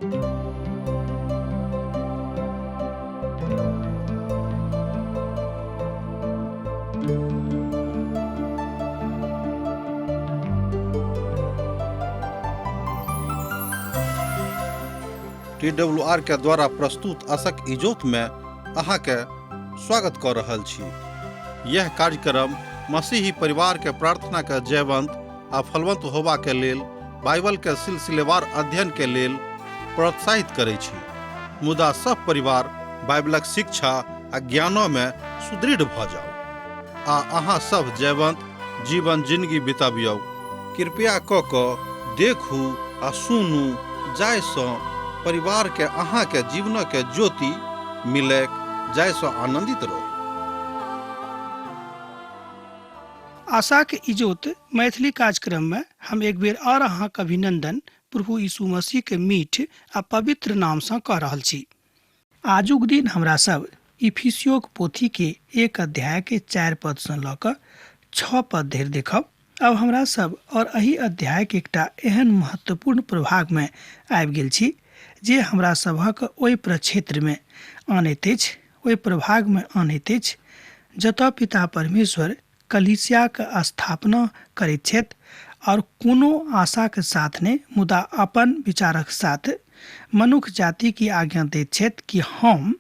T W R के द्वारा प्रस्तुत असक इजोत में अहाँके स्वागत कऽ रहल छी। यह कार्यक्रम मसीही परिवार के प्रार्थना के जयवंत आ फलवंत होबा के लेल बाइबल के सिलसिलेवार अध्ययन के लेल प्रोत्साहित करै छी। मुदा सब परिवार बाइबलक शिक्षा आ ज्ञानो में सुदृढ़ भऽ जाउ आ अहाँ सब जयवंत जीवन जिंदगी बितबियौ। कृपया कऽ कऽ देखू आ सुनू जाहिसँ परिवारके अहाँके जीवनके ज्योति मिलैक जाहिसँ आनन्दित रहू। आशाक इजोत मैथिली कार्यक्रम में हम एक बेर और अहाँक अभिनंदन प्रभु यीशु मसीह के मीठ आ पवित्र नाम सँ कऽ रहल छी। आजुक दिन हमरा सब इफिसियोक पोथी के 1 अध्याय के 4 पद सँ लऽ कऽ 6 पद धरि देखब। अब हमरा सब और एहि अध्याय के एकटा एहन महत्वपूर्ण प्रभाग में आबि गेल छी जे हमरा सबहक ओहि प्रक्षेत्र में आनैत अछि, ओहि प्रभाग में आनैत अछि जतऽ पिता परमेश्वर कलीसियाक स्थापना करैत छथि और कोनो आशाक साथ नहि मुदा अपन विचारक साथ मनुख जाति की आज्ञा दैत छथि कि हम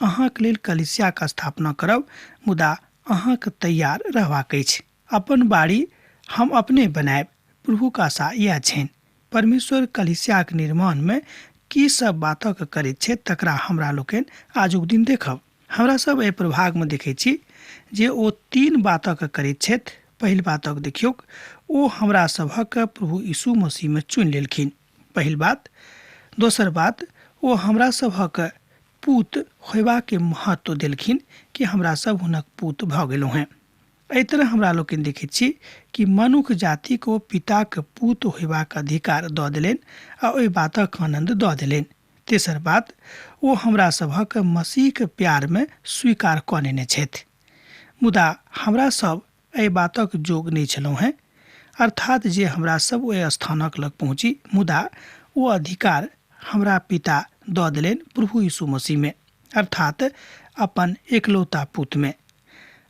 अहाँक लेल कलीसियाक स्थापना करब, मुदा अहाँक तैयार रहबाक अछि। अपन बाड़ी हम अपने बनायब, प्रभुक आशा इएह छनि। परमेश्वर कलीसियाक निर्माण में की सब बातक करैत छथि तकरा हमरा लोकनि आजुक दिन देखब। हमरा सब एहि प्रभाग में देखै छी जे ओ 3 बातक करैत छथि। पहिल बातक देखियौक, ओ हमरा सभक प्रभु यीशु मसीह में चुनि लेलखिन, पहिल बात। दोसर बात, ओ हमरा सभक पूत होयबाके महत्व देलखिन कि हमरा सब हुनक पूत भऽ गेलहुँ हेँ। एहि तरह हमरा लोकनि देखैत छी कि मनुख जातिक ओ पिताक पूत होयबाक अधिकार दऽ देलनि आ ओहि बातक आनन्द दऽ देलनि। तेसर बात, ओ हमरा सभक मसीहक प्यारमे स्वीकार कऽ नेने छथि। मुदा हमरा सब एहि बातक जोग नहि छलहुँ हेँ, अर्थात जे हमरा सब ओहि स्थानक लग पहुँची, मुदा ओ अधिकार हमरा पिता दऽ देलनि प्रभु यीशु मसीहमे, अर्थात अपन एकलौता पुतमे।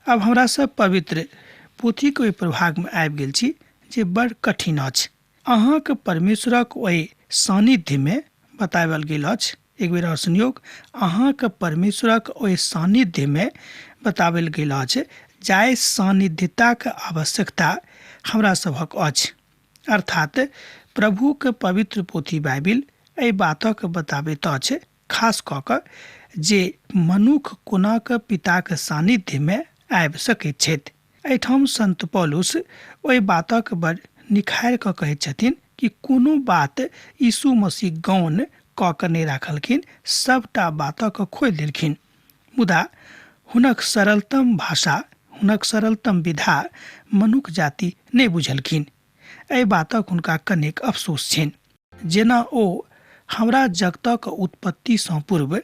अब हमरा सब पवित्र पोथीक ओहि प्रभागमे आबि गेल छी जे बड़ कठिन अछि। अहाँक परमेश्वरक ओहि सानिध्यमे बताओल गेल अछि। एक बेर और सुनियौक, अहाँक परमेश्वरक ओहि सानिध्यमे बताओल गेल अछि जाहि सानिध्यताक आवश्यकता हमरा सभक अछि। अर्थात प्रभुक पवित्र पोथी बाइबिल एहि बातक बताबैत अछि, खास कऽ कऽ जे मनुख कोना कऽ पिताक सानिध्यमे आबि सकैत छथि। एहिठाम संत पौलुस ओहि बातक बड़ निखारि कऽ कहैत छथिन कि कोनो बात यीशु मसीह गौण कऽ कऽ नहि राखलखिन, सबटा बातक खोलि देलखिन। मुदा हुनक सरलतम भाषा, हुनक सरलतम विधा मनुख जाति नहि बुझलखिन। एहि बातक हुनका कनेक अफसोस छनि। जेना ओ हमरा जगतक उत्पत्तिसँ पूर्व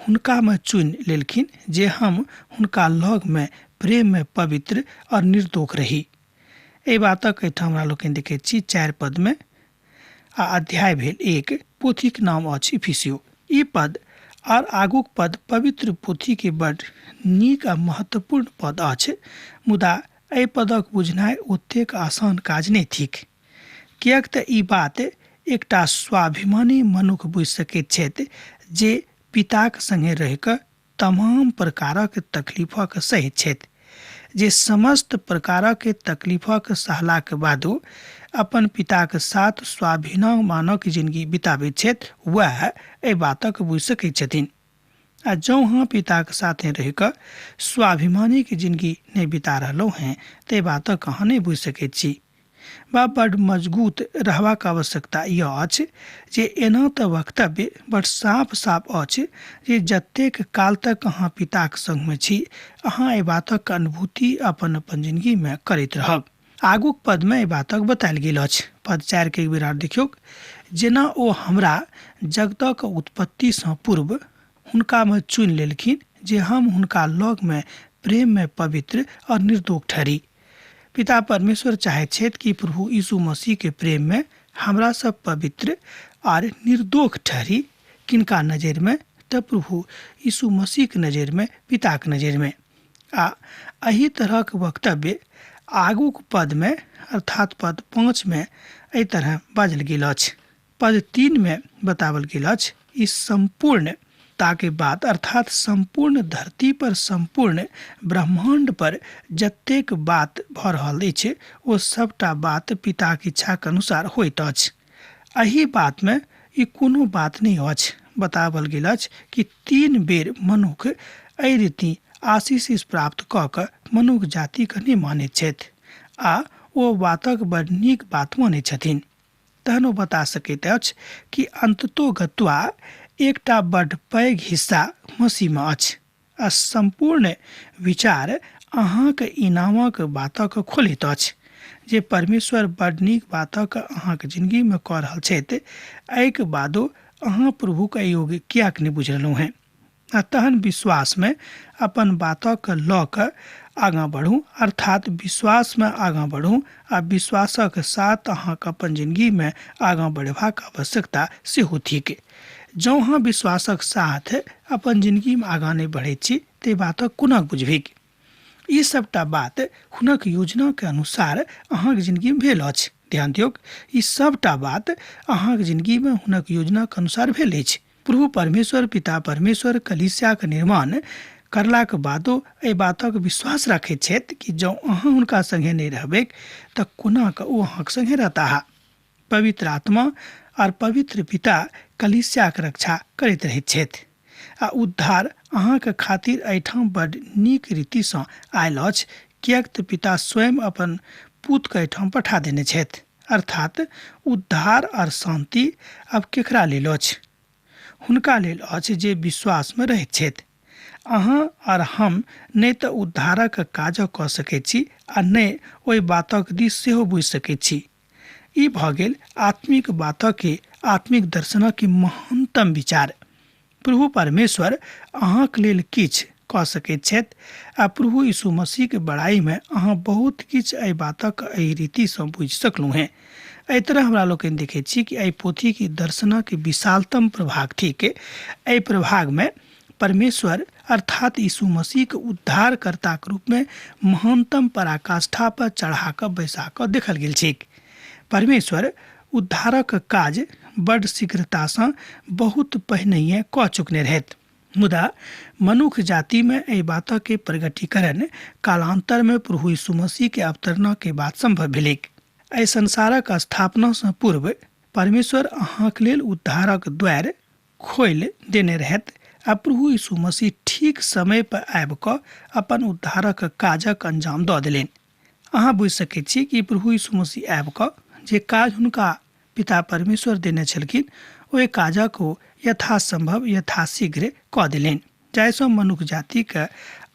हुनकामे चुनि लेलखिन जे हम हुनका लगमे प्रेममे पवित्र और निर्दोष रही। एहि बातक एहिठाम हमरा लोकनि देखैत छी 4 पदमे आ अध्याय भेल 1, पोथीक नाम अछि इफिसियो। ई पद और आगूक पद पवित्र पोथीके बड़ नीक आ महत्वपूर्ण पद अछि, मुदा एहि पदक बुझनाइ ओतेक आसान काज नहि थिक, किएक तऽ ई बात एकटा स्वाभिमानी मनुख बुझि सकैत छथि जे पिताक संगे रहि कऽ तमाम प्रकारक तकलीफक सहैत छथि, जे समस्त प्रकारक तकलीफक सहलाक बादो अपन पिताक साथ स्वाभिमानक जिंदगी बिताबैत छथि, वएह एहि बातक बुझि सकैत छथिन। आ जँ अहाँ पिताक साथे रहि कऽ स्वाभिमानीक जिंदगी नहि बिता रहलहुँ हेँ तऽ एहि बातक अहाँ नहि बुझि सकैत छी। बा बड मजगूत रहबाक आवश्यकता यह अछि जे एना तऽ वक्तव्य बड साफ साफ अछि जे जतेक काल तक अहाँ पिताक संगमे छी अहाँ एहि बातक अनुभूति अपन अपन जिंदगीमे करैत रहब। आगूक पदमे एहि बातक बतायल गेल अछि। पद 4 के एक बेर आर देखियौक, जेना ओ हमरा जगतक उत्पत्तिसँ पूर्व हुनकामे चुनि लेलखिन जे हम हुनका लगमे प्रेममे पवित्र और निर्दोष ठहरी। पिता परमेश्वर चाहैत छथि कि प्रभु यीशु मसीह के प्रेम में हमरा सब पवित्र आर निर्दोष ठहरी। किनका नजरिमे? तऽ प्रभु यीशु मसीहके नजरिमे, पिताके नजरिमे। आ एहि तरहक वक्तव्य आगूक पदमे अर्थात पद 5 मे एहि तरह बाजल गेल अछि। पद 3 मे बतावल गेल अछि ई सम्पूर्ण ताके बात अर्थात सम्पूर्ण धरती पर, सम्पूर्ण ब्रह्माण्ड पर जतेक बात भऽ रहल अछि ओ सबटा बात पिताक इच्छाक अनुसार होइत अछि। एहि बातमे ई कोनो बात नहि अछि। बतावल गेल अछि कि 3 बेर मनुख एहि रीति आशीष प्राप्त कऽ कऽ मनुख जातिके नहि मानैत छथि आ ओ बातक बड़ नीक बात मानैत छथिन। तहन ओ बता सकैत अछि कि अन्ततोगत्वा एकटा बड पैघ हिस्सा मसीहमे अछि आ सम्पूर्ण विचार अहाँके इनामक बातक खोलैत अछि जे परमेश्वर बड नीक बातक अहाँके जिंदगीमे कऽ रहल छथि। एहिके बादो अहाँ प्रभुके योग्य किएक नहि बुझि रहलहुँ हेँ? आ तहन विश्वासमे अपन बातक लऽ कऽ आगाँ बढ़ू, अर्थात विश्वासमे आगाँ बढ़ू आ विश्वासक साथ अहाँके अपन जिंदगीमे आगाँ बढ़ेबाक आवश्यकता सेहो थिक। जँ अहाँ विश्वासक साथ अपन जिंदगीमे आगाँ नहि बढ़ैत छी ते बातक कोना बुझबिक? ई सबटा बात हुनक योजनाके अनुसार अहाँके जिंदगीमे भेल अछि। ध्यान दियौक, ई सबटा बात अहाँके जिंदगीमे हुनक योजनाके अनुसार भेल अछि। प्रभु परमेश्वर पिता परमेश्वर कलीसियाके निर्माण करलाक बादो एहि बातक विश्वास राखैत छथि कि जँ अहाँ हुनका संगे नहि रहबैक तऽ कोना कऽ ओ अहाँके संगे रहताह। पवित्र आत्मा और पवित्र पिता कलीसियाके रक्षा करैत रहैत छथि आ उद्धार अहाँके खातिर एहिठाम बड नीक रीतिसँ आयल अछि, किएक तऽ पिता स्वयं अपन पुतके एहिठाम पठा देने छथि। अर्थात उद्धार और शान्ति अब केकरा लेल अछि? हुनका लेल अछि जे विश्वासमे रहैत छथि। अहाँ और हम नहि तऽ उद्धारक काज कऽ सकैत छी आ नहि ओहि बातक दिस सेहो बुझि सकैत छी। ई भऽ गेल आत्मिक बातक आत्मिक दर्शनक महानतम विचार। प्रभु परमेश्वर अहाँके लेल किछु कऽ सकैत छथि आ प्रभु यीशु मसीहके बड़ाइमे अहाँ बहुत किछु एहि बातक एहि रीतिसँ बुझि सकलहुँ हेँ। एहि तरह हमरा लोकनि देखैत छी कि एहि पोथीके दर्शनक विशालतम प्रभाग थिक। एहि प्रभागमे परमेश्वर अर्थात यीशु मसीहके उद्धारकर्ताके रूपमे महानतम पराकाष्ठा पर चढ़ा कऽ बैसा कऽ देखल गेल छैक। परमेश्वर उद्धारक काज बड शीघ्रतासँ बहुत पहिनहिए कऽ चुकने रहथि, मुदा मनुख जातिमे एहि बातके प्रगटीकरण कालान्तरमे प्रभु यीशु मसीहके अवतरणके बाद सम्भव भेलैक। एहि संसारक स्थापनासँ पूर्व परमेश्वर अहाँके लेल उद्धारक द्वार खोलि देने रहथि आ प्रभु यीशु मसीह ठीक समय पर आबि कऽ अपन उद्धारक काजक अंजाम दऽ देलनि। अहाँ बुझि सकैत छी कि प्रभु यीशु मसीह आबि कऽ जे काज हुनका पिता परमेश्वर देने छलखिन ओहि काजक ओ यथासंभव यथाशीघ्र कऽ देलनि, जाहिसँ मनुख जातिके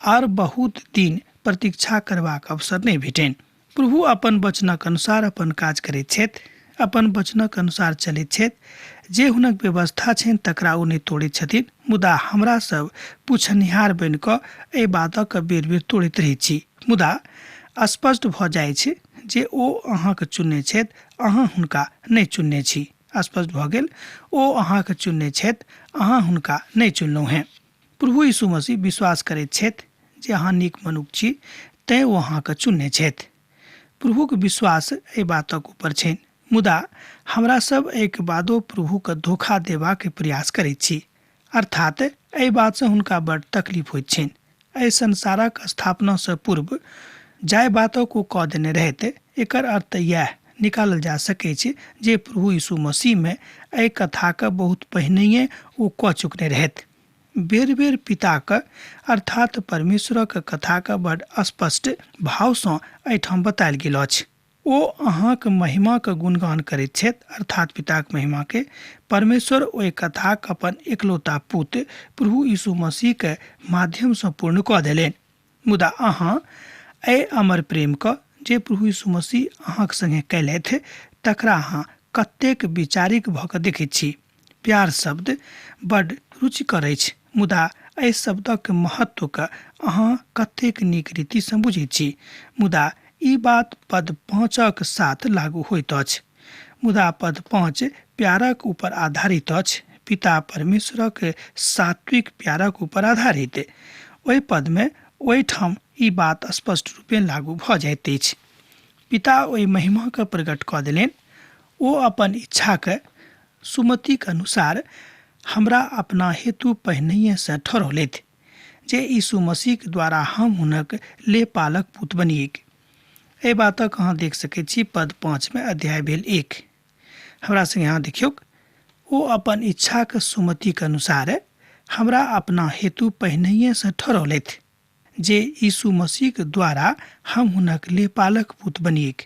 आर बहुत दिन प्रतीक्षा करबाक अवसर नहि भेटनि। प्रभु अपन वचनक अनुसार अपन काज करैत छथि, अपन वचनक अनुसार चलैत छथि। जे हुनक व्यवस्था छनि तकरा ओ नहि तोड़ैत छथिन, मुदा हमरा सब पुछनिहार बनि कऽ एहि बातक बेर बेर तोड़ैत रहैत छी। मुदा स्पष्ट भऽ जाइ छै जे ओ अहाँके चुनने छथि, अहाँ हुनका नहि चुनने छी। स्पष्ट भऽ गेल, ओ अहाँके चुनने छथि, अहाँ हुनका नहि चुनलहुँ हेँ। प्रभु यीशु मसीह विश्वास करैत छथि जे अहाँ नीक मनुख छी, तैँ ओ अहाँके चुनने छथि। प्रभुक विश्वास एहि बातक ऊपर छनि, मुदा हमरा सब एहिके बादो प्रभुके धोखा देबाक प्रयास करैत छी। अर्थात एहि बातसँ हुनका बड़ तकलीफ होइत छनि। एहि संसारक स्थापनासँ पूर्व जाहि बातक ओ कऽ देने रहथि, एकर अर्थ इएह निकालल जा सकैछ जे प्रभु यीशु मसीहमे एहि कथाके बहुत पहिनहिए ओ कऽ चुकने रहथि। बेर बेर पिताक अर्थात परमेश्वरक कथाके बड़ स्पष्ट भावसँ एहिठाम बतायल गेल अछि। ओ अहाँक महिमाके गुणगान करैत छथि, अर्थात पिताक महिमाके। परमेश्वर ओहि कथाक अपन एकलौता पुत्र प्रभु यीशु मसीहके माध्यमसँ पूर्ण कऽ देलनि। मुदा अहाँ एहि अमर प्रेमके जे प्रभु यीशु मसीह अहाँक संगे कयलथि तकरा अहाँ कतेक विचारिक भऽ कऽ देखैत छी। प्यार शब्द बड रुचिकर अछि, मुदा एहि शब्दक महत्वके अहाँ कतेक नीक रीतिसँ बुझैत छी। मुदा ई बात पद 5 साथ लागू होइत अछि। मुदा पद 5 प्यारक ऊपर आधारित अछि, पिता परमेश्वरक सात्विक प्यारक ऊपर आधारित। ओहि पदमे ओहिठाम ई बात स्पष्ट रूपे लागू भऽ जाइत अछि। पिता ओहि महिमाके प्रकट कऽ देलनि। ओ अपन इच्छाके सुमतिक अनुसार हमरा अपना हेतु पहिनहिएसँ ठहरौलथि जे यीशु मसीहके द्वारा हम हुनक लेपालक पुत बनिएक। एहि बातक अहाँ देख सकैत छी पद 5 में अध्याय भेल 1। हमरा संगे अहाँ देखियौक, ओ अपन इच्छाके सुमतिक अनुसार हमरा अपना हेतु पहिनहिएसँ ठहरौलथि जे यीशु मसीहके द्वारा हम हुनक लेपालक पुत बनिएक।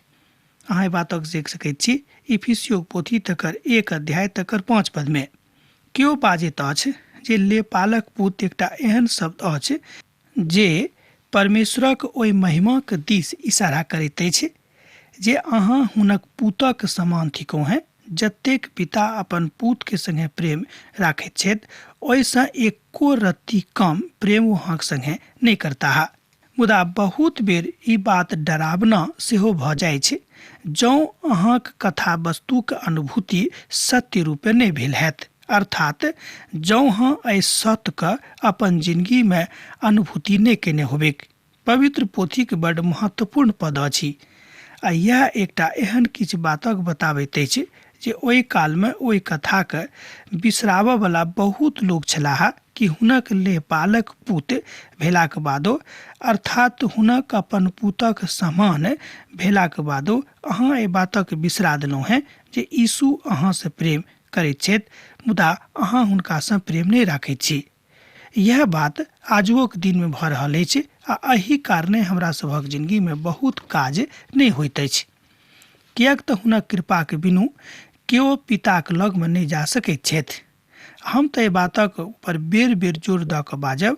अहाँ एहि बातक देख सकैत छी इफिसियोक पोथी तकर 1 अध्याय तकर 5 पद में। केओ बाजैत अछि जे लेपालक पुत एकटा एहन शब्द अछि जे परमेश्वरक ओहि महिमाक दिस इशारा करैत अछि जे अहाँ हुनक पुतक समान थिकहुँ हैं। जतेक पिता अपन पूत के संगे प्रेम राखैत छथि ओहिसँ एको रत्ती कम प्रेम ओ अहाँक संगे नहि करताह। मुदा बहुत बेर ई बात डरावना सेहो भऽ जाइ छै जँ अहाँक कथा वस्तुक अनुभूति सत्य रूपे नहि भेल हैत, अर्थात जँ अहाँ एहि सत्यके अपन जिंदगीमे अनुभूति नहि केने होबेक। पवित्र पोथीक बड महत्वपूर्ण पद अछि आ इएह एकटा एहन किछु बातक बताबैत अछि जे ओहि कालमे ओहि कथाके बिसराबयवला बहुत लोक छलाह कि हुनक लेपालक पुत भेलाक बादो, अर्थात हुनक अपन पुतक समान भेलाक बादो अहाँ एहि बातक बिसरा देलहुँ हेँ जे यीशु अहाँसँ प्रेम करैत छथि, मुदा अहाँ हुनकासँ प्रेम नहि राखैत छी। यह बात आजुओक दिनमे भऽ रहल अछि आ एहि कारणे हमरा सभक जिंदगीमे बहुत काज नहि होइत अछि, किएक तऽ हुनक कृपाके बिनु केओ पिताक लगमे नहि जा सकैत छथि। हम तऽ एहि बातक ऊपर बेर बेर जोर दऽ कऽ बाजब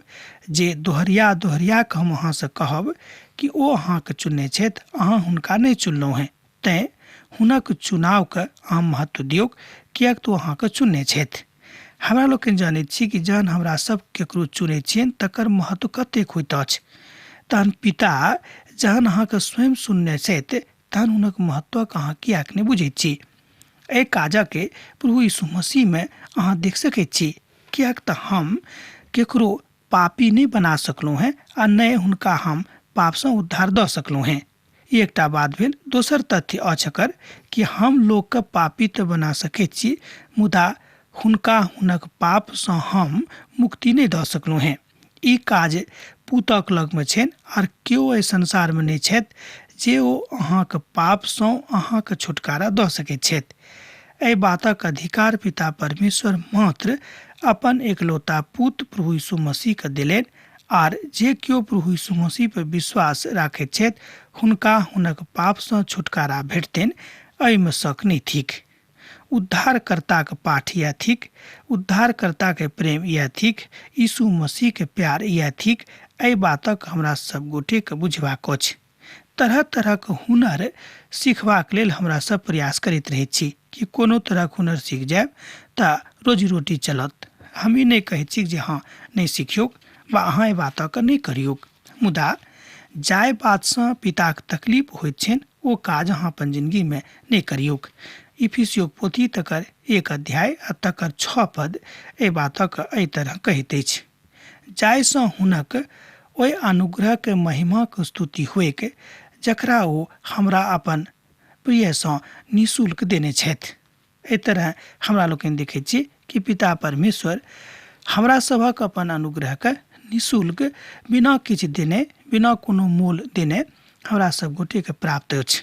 जे दोहरिया दोहरिया कऽ हम अहाँसँ कहब कि ओ अहाँके चुनने छथि, अहाँ हुनका नहि चुनलहुँ हेँ। तैँ हुनक चुनावके अहाँ महत्व दियौक, किएक तऽ ओ अहाँके चुनने छथि। हमरा लोकनि जनैत छी कि जहन हमरा सब केकरो चुनैत छियनि तकर महत्व कतेक होइत अछि। तहन पिता जहन अहाँके स्वयं सुनने छथि तहन हुनक महत्वक अहाँ किएक नहि बुझैत छी। एहि काजके प्रभु यीशु मसीहमे अहाँ देख सकैत छी, किएक तऽ हम केकरो पापी नहि बना सकलहुँ हेँ आ नहि हुनका हम पापसँ उद्धार दऽ सकलहुँ हेँ। ई एकटा बात भेल। दोसर तथ्य अछि एकर कि हम लोकके पापी तऽ बना सकैत छी, मुदा हुनका हुनक पापसँ हम मुक्ति नहि दऽ सकलहुँ हेँ। ई काज पुतक लगमे छनि आर केओ एहि संसारमे नहि छथि जे ओ अहाँके पापसँ अहाँके छुटकारा दऽ सकैत छथि। एहि बातक अधिकार पिता परमेश्वर मात्र अपन एकलौता पुत प्रभु यीशु मसीहके देलनि आर जे केओ प्रभु यीशु मसीह पर विश्वास राखैत छथि हुनका हुनक पापसँ छुटकारा भेटतनि, एहिमे शक नहि थिक। उद्धारकर्ताक पाठ इएह थिक, उद्धारकर्ताके प्रेम इएह थिक, यीशु मसीहके प्यार इएह थिक। एहि बातक हमरा सब गोटेके बुझबाक अछि। तरह तरहक हुनर सीखबाक लेल हमरा सब प्रयास करैत रहैत छी कि कोनो तरहक हुनर सीख जायब तऽ रोजी रोटी चलत। हम ई नहि कहैत छी जे हँ नहि सिखियौक वा अहाँ एहि बातके नहि करियौक, मुदा जाहि बातसँ पिताक तकलीफ होइत छनि ओ काज अहाँ अपन जिंदगीमे नहि करियौक। इफिसियोक पोथी तकर 1 अध्याय आ तकर 6 पद एहि बातक एहि तरह कहैत अछि, जाहिसँ हुनक ओहि अनुग्रहके महिमाक स्तुति होइक जकरा ओ हमरा अपन प्रियसँ निःशुल्क देने छथि। एहि तरह हमरा लोकनि देखैत छी कि पिता परमेश्वर हमरा सभक अपन अनुग्रहके निःशुल्क बिना किछु देने, बिना कोनो मोल देने हमरा सब गोटेके प्राप्त अछि।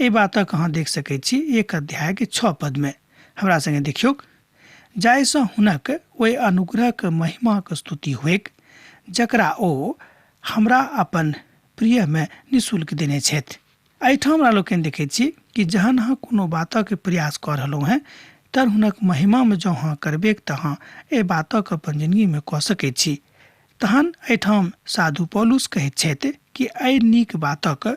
एहि बातक अहाँ देख सकैत छी 1 अध्यायके 6 पदमे। हमरा संगे देखियौक, जाहिसँ हुनक ओहि अनुग्रहके महिमाक स्तुति होइक जकरा ओ हमरा अपन प्रियमे निःशुल्क देने छथि। एहिठाम हमरा लोकनि देखैत छी कि जहन अहाँ कोनो बातक प्रयास कऽ रहलहुँ हेँ तहन हुनक महिमामे जँ अहाँ करबेक तऽ अहाँ एहि बातक अपन जिंदगीमे कऽ सकैत छी। तहन एहिठाम साधु पौलुस कहैत छथि कि एहि नीक बातक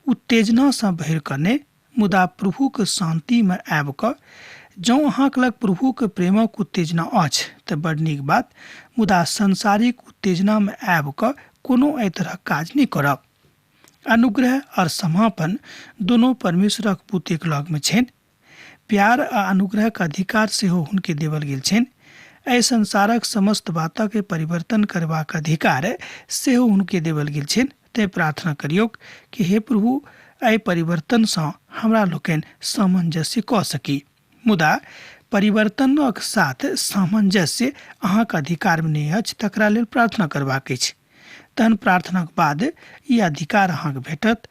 उत्तेजनासँ भरि कऽ नहि, मुदा प्रभुक शान्तिमे आबि कऽ। जँ अहाँके लग प्रभुक प्रेमक उत्तेजना अछि तऽ बड नीक बात, मुदा सांसारिक उत्तेजनामे आबि कऽ कोनो एहि तरहक काज नहि करब। अनुग्रह और समापन दोनों परमेश्वरक पुतेक लगमे छनि। प्यार आ अनुग्रहक अधिकार सेहो हुनके देवल गेल छनि। एहि संसारक समस्त बातके परिवर्तन करबाक अधिकार सेहो हुनके देवल गेल छनि। तेँ प्रार्थना करियौक कि हे प्रभु, एहि परिवर्तनसँ हमरा लोकनि सामञ्जस्य कऽ सकी। मुदा परिवर्तनक साथ सामञ्जस्य अहाँके अधिकारमे नहि अछि, तकरा लेल प्रार्थना करबाक अछि। तहन प्रार्थनाक बाद ई अधिकार अहाँके भेटत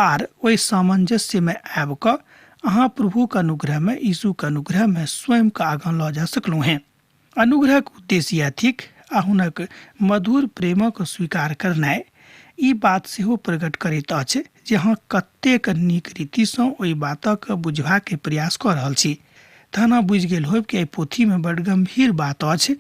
आर ओहि सामञ्जस्यमे आबि कऽ अहाँ प्रभुके अनुग्रहमे, यीशुके अनुग्रहमे स्वयंके आगाँ लऽ जा सकलहुँ हेँ। अनुग्रहक उद्देश्य इएह थिक आ हुनक मधुर प्रेमक स्वीकार करनाइ ई बात सेहो प्रकट करैत अछि जे अहाँ कतेक नीक रीतिसँ ओहि बातक बुझबाके प्रयास कऽ रहल छी। तहन अहाँ बुझि गेल होयब कि एहि पोथीमे बड्ड गम्भीर बात अछि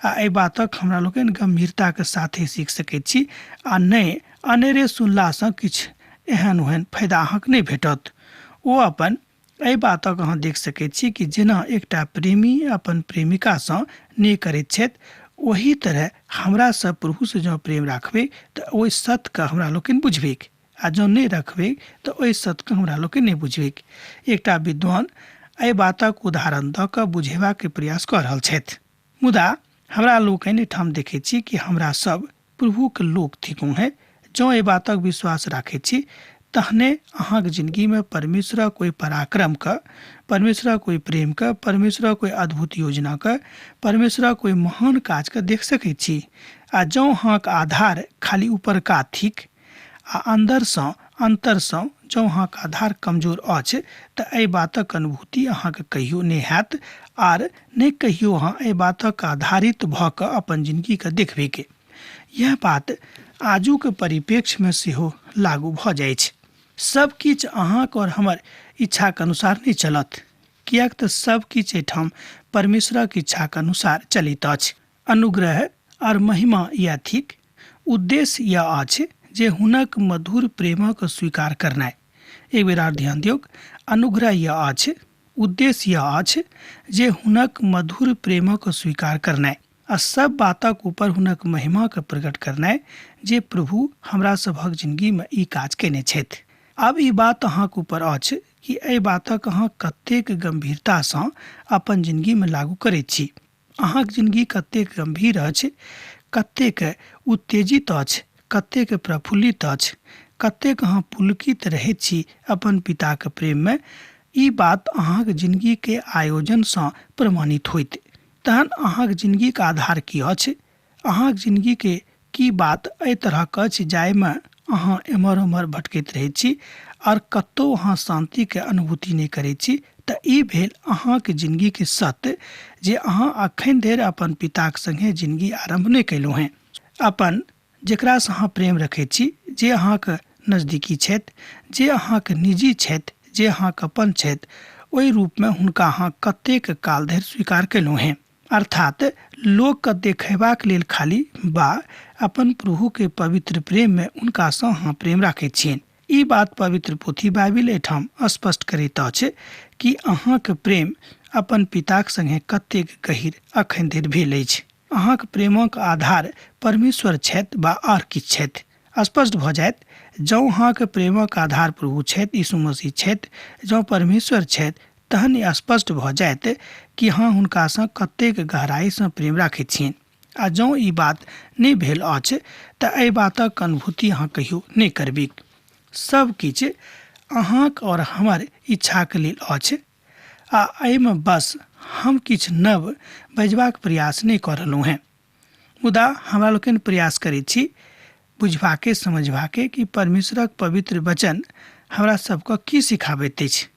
आ एहि बातक हमरा लोकनि गम्भीरताके साथे सीख सकैत छी आ नहि अनेरे सुनलासँ किछु एहन ओहन फायदा अहाँके नहि भेटत। ओ अपन एहि बातक अहाँ देख सकैत छी कि जेना एकटा प्रेमी अपन प्रेमिकासँ नेह करैत छथि, ओही तरह हमरा सब प्रभुसँ जँ प्रेम राखबै तऽ ओहि सत्यके हमरा लोकनि बुझबैक आ जँ नहि रखबै तऽ ओहि सत्यके हमरा लोकनि नहि बुझबैक। एकटा विद्वान एहि बातक उदाहरण दऽ कऽ बुझेबाक प्रयास कऽ रहल छथि। मुदा हमरा लोकनि एहिठाम देखैत छी कि हमरा सब प्रभुक लोक थिकहुँ हेँ। जँ एहि बातक विश्वास राखैत छी तहने अहाँक जिनगीमे परमेश्वरक ओहि पराक्रमके, परमेश्वरक ओहि प्रेमके, परमेश्वरक ओहि अद्भुत योजनाके, परमेश्वरक ओहि महान काजके देख सकैत छी। आ जँ अहाँक आधार खाली उपरका थिक आ अन्दरसँ, अन्तरसँ जँ अहाँक आधार कमजोर अछि तऽ एहि बातक अनुभूति अहाँके कहियो नहि हैत आर नहि कहियो अहाँ एहि बातक आधारित भऽ कऽ अपन जिनगीके देखबैके। यह बात आजुक परिप्रेक्ष्यमे सेहो लागू भऽ जाइछ। सब किछु अहाँक और हमर इच्छाक अनुसार नहि चलत, किएक तऽ सब किछु एहिठाम परमेश्वरक इच्छाक अनुसार चलैत अछि। अनुग्रह और महिमा यैह थिक। उद्देश्य यह अछि जे हुनक मधुर प्रेमक स्वीकार करनाइ। एक बेर आर ध्यान दियौक, अनुग्रह यह अछि, उद्देश्य यह अछि जे हुनक मधुर प्रेमक स्वीकार करनाइ आ सब बातक ऊपर हुनक महिमाके प्रकट करनाइ जे प्रभु हमरा सभक जिनगीमे ई काज कयने छथि। आब ई बात अहाँक ऊपर अछि कि एहि बातक अहाँ कतेक गम्भीरतासँ अपन जिनगीमे लागू करैत छी। अहाँक जिनगी कतेक गम्भीर अछि, कतेक उत्तेजित अछि, कतेक प्रफुल्लित अछि, कतेक अहाँ पुलकित रहैत छी अपन पिताक प्रेममे, ई बात अहाँक जिनगीके आयोजनसँ प्रमाणित होइत। तहन अहाँक जिनगीक आधार की अछि? अहाँक जिनगीके की बात एहि तरहक अछि जाहिमे अहाँ एम्हर ओम्हर भटकैत रहैत छी आओर कतहु अहाँ शान्तिके अनुभूति नहि करैत छी? तऽ ई भेल अहाँके जिनगीके सत्य जे अहाँ अखन धरि अपन पिताक सङ्गे जिनगी आरम्भ नहि कयलहुँ हेँ। अपन जकरासँ अहाँ प्रेम रखैत छी, जे अहाँके नजदीकी छथि, जे अहाँके निजी छथि, जे अहाँके अपन छथि, ओहि रूपमे हुनका अहाँ कतेक काल धरि स्वीकार कयलहुँ हेँ? अर्थात लोकके देखेबाक लेल खाली बा अपन प्रभुके पवित्र प्रेममे हुनकासँ अहाँ प्रेम राखैत छियनि। ई बात पवित्र पोथी बाइबिल एहिठाम स्पष्ट करैत अछि कि अहाँके प्रेम अपन पिताक संगे कतेक गहीर अखन धरि भेल अछि। अहाँक प्रेमक आधार परमेश्वर छथि बा आर किछु छथि? स्पष्ट भऽ जायत, जँ अहाँके प्रेमक आधार प्रभु छथि, यीशु मसीह छथि, जँ परमेश्वर छथि, तहन ई स्पष्ट भऽ जायत कि अहाँ हुनकासँ कतेक गहराइसँ प्रेम राखैत छियनि। आ जँ ई बात नहि भेल अछि तऽ एहि बातक अनुभूति अहाँ कहियो नहि करबैक। सब किछु अहाँक और हमर इच्छाक लेल अछि आ एहिमे बस हम किछु नव बजबाक प्रयास नहि कऽ रहलहुँ हेँ। मुदा हमरा लोकनि प्रयास करैत छी बुझबाके, समझबाके कि परमेश्वरक पवित्र वचन हमरा सबके की सिखाबैत अछि।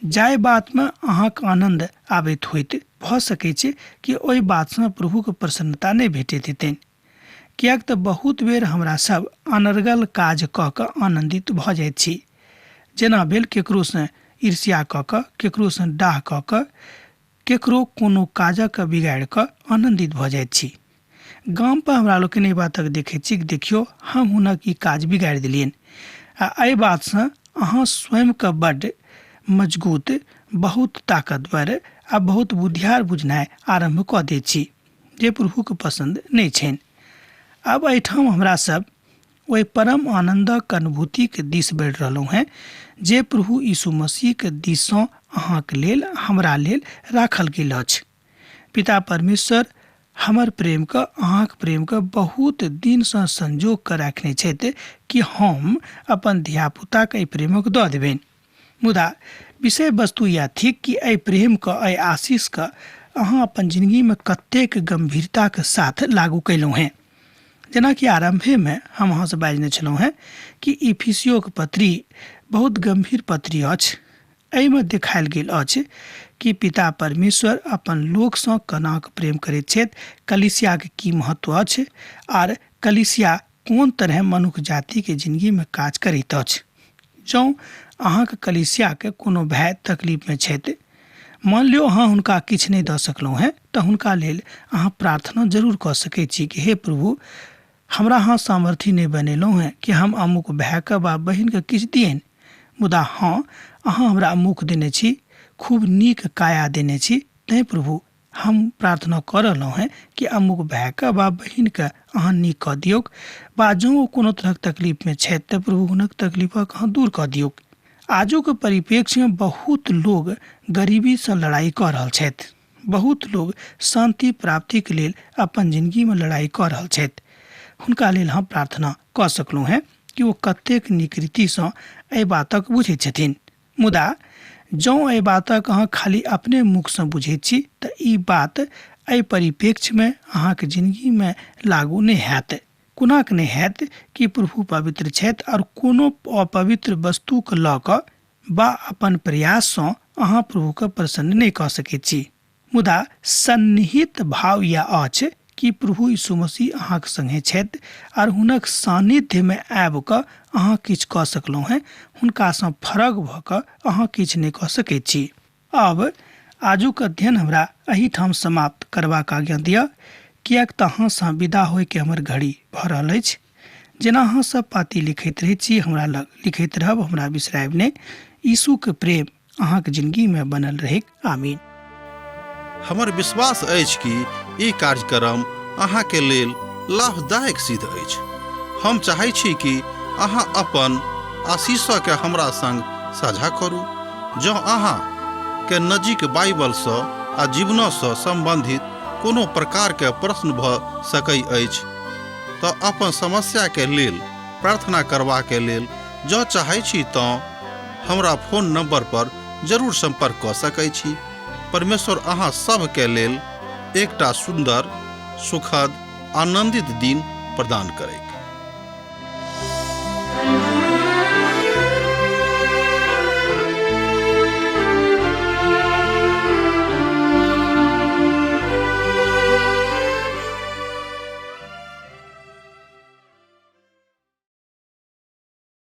जाहि बातमे अहाँक आनन्द आबैत होइत, भऽ सकैत छै कि ओहि बातसँ प्रभुके प्रसन्नता नहि भेटैत हेतनि। किएक तऽ बहुत बेर हमरा सब अनर्गल काज कऽ कऽ आनन्दित भऽ जाइत छी। जेना भेल केकरोसँ ईर्ष्या कऽ कऽ, केकरोसँ डाह कऽ कऽ, केकरो कोनो काजक बिगाड़ि कऽ आनन्दित भऽ जाइत छी। गामपर हमरा लोकनि एहि बातक देखैत छी कि देखियौ हम हुनक ई काज बिगाड़ि देलियनि आ एहि बातसँ अहाँ स्वयंके बड्ड मजगूत, बहुत ताकतवर आ बहुत बुधियार बुझनाइ आरम्भ कऽ दैत छी जे प्रभुके पसन्द नहि छनि। आब एहिठाम हमरा सब ओहि परम आनन्दक अनुभूतिके दिस बढ़ि रहलहुँ हेँ जे प्रभु यीशु मसीहके दिससँ अहाँके लेल, हमरा लेल राखल गेल अछि। पिता परमेश्वर हमर प्रेमके, अहाँके प्रेमके बहुत दिनसँ संजोग कऽ राखने छथि कि हम अपन धियापुताके एहि प्रेमक दऽ देबनि। मुदा विषय वस्तु इएह थिक कि एहि प्रेमके, एहि आशीषके अहाँ अपन जिनगीमे कतेक गम्भीरताके साथ लागू कयलहुँ हेँ। जेनाकि आरम्भेमे हम अहाँसँ बाजने छलहुँ हेँ कि इफिसियोके पत्री बहुत गम्भीर पत्री अछि। एहिमे देखायल गेल अछि कि पिता परमेश्वर अपन लोकसँ कोनाक प्रेम करैत छथि, कलीसियाके की महत्व अछि आर कलीसिया कोन तरहे मनुख जातिके जिनगीमे काज करैत अछि। जँ अहाँके कलीसियाके कोनो भाय तकलीफमे छथि, मान लियौ अहाँ हुनका किछु नहि दऽ सकलहुँ हेँ, तऽ हुनका लेल अहाँ प्रार्थना जरूर कऽ सकैत छी कि हे प्रभु, हमरा अहाँ सामर्थ्य नहि बनेलहुँ हेँ कि हम अमुक भायके वा बहिनके किछु दियनि, मुदा हँ, अहाँ हमरा अमुक देने छी, खूब नीक काया देने छी, तैँ प्रभु हम प्रार्थना कऽ रहलहुँ हेँ कि अमुक भायके वा बहिनके अहाँ नीक कऽ दियौक, वा जँ ओ कोनो तरहक तकलीफमे छथि तऽ प्रभु हुनक तकलीफक अहाँ दूर कऽ दियौक। आजुक परिप्रेक्ष्यमे बहुत लोग गरीबीसँ लड़ाइ कऽ रहल छथि, बहुत लोग शान्ति प्राप्तिके लेल अपन जिनगीमे लड़ाइ कऽ रहल छथि। हुनका लेल हम प्रार्थना कऽ सकलहुँ हेँ कि ओ कतेक नीक रीतिसँ एहि बातक बुझैत छथिन। मुदा जँ एहि बातक अहाँ खाली अपने मुखसँ बुझैत छी तऽ ई बात एहि परिप्रेक्ष्यमे अहाँके जिनगीमे लागू नहि हैत। कोनाक नहि हैत कि प्रभु पवित्र छथि आओर कोनो अपवित्र वस्तुके लऽ कऽ वा अपन प्रयाससँ अहाँ प्रभुके प्रसन्न नहि कऽ सकैत छी। मुदा सन्निहित भाव इएह अछि कि प्रभु यीशु मसीह अहाँके संगे छथि आर हुनक सान्निध्यमे आबि कऽ अहाँ किछु कऽ सकलहुँ हेँ, हुनकासँ फरक भऽ कऽ अहाँ किछु नहि कऽ सकैत छी। आब आजुक अध्ययन हमरा एहिठाम समाप्त करबाक आज्ञा दिअ, किएक तऽ अहाँसँ विदा होइके हमर घड़ी भऽ रहल अछि। जेना अहाँ सब पाती लिखैत रहैत छी, हमरा लग लिखैत रहब, हमरा बिसरायब नहि। यीशुके प्रेम अहाँके जिंदगीमे बनल रहैक। आमीन। हमर विश्वास अछि कि ई कार्यक्रम अहाँके लेल लाभदायक सिद्ध अछि। हम चाहै छी कि अहाँ अपन आशीषके हमरा संग साझा करू। जँ अहाँ के नजीक बाइबलसँ आ जीवनसँ सम्बन्धित कोनो प्रकारके प्रश्न भऽ सकै अछि तऽ अपन समस्याके लेल प्रार्थना करबाके लेल जँ चाहै छी तँ हमरा फोन नंबर पर जरूर संपर्क कऽ सकै छी। परमेश्वर अहाँ सभके लेल एकटा सुन्दर, सुखद, आनंदित दिन प्रदान करैक।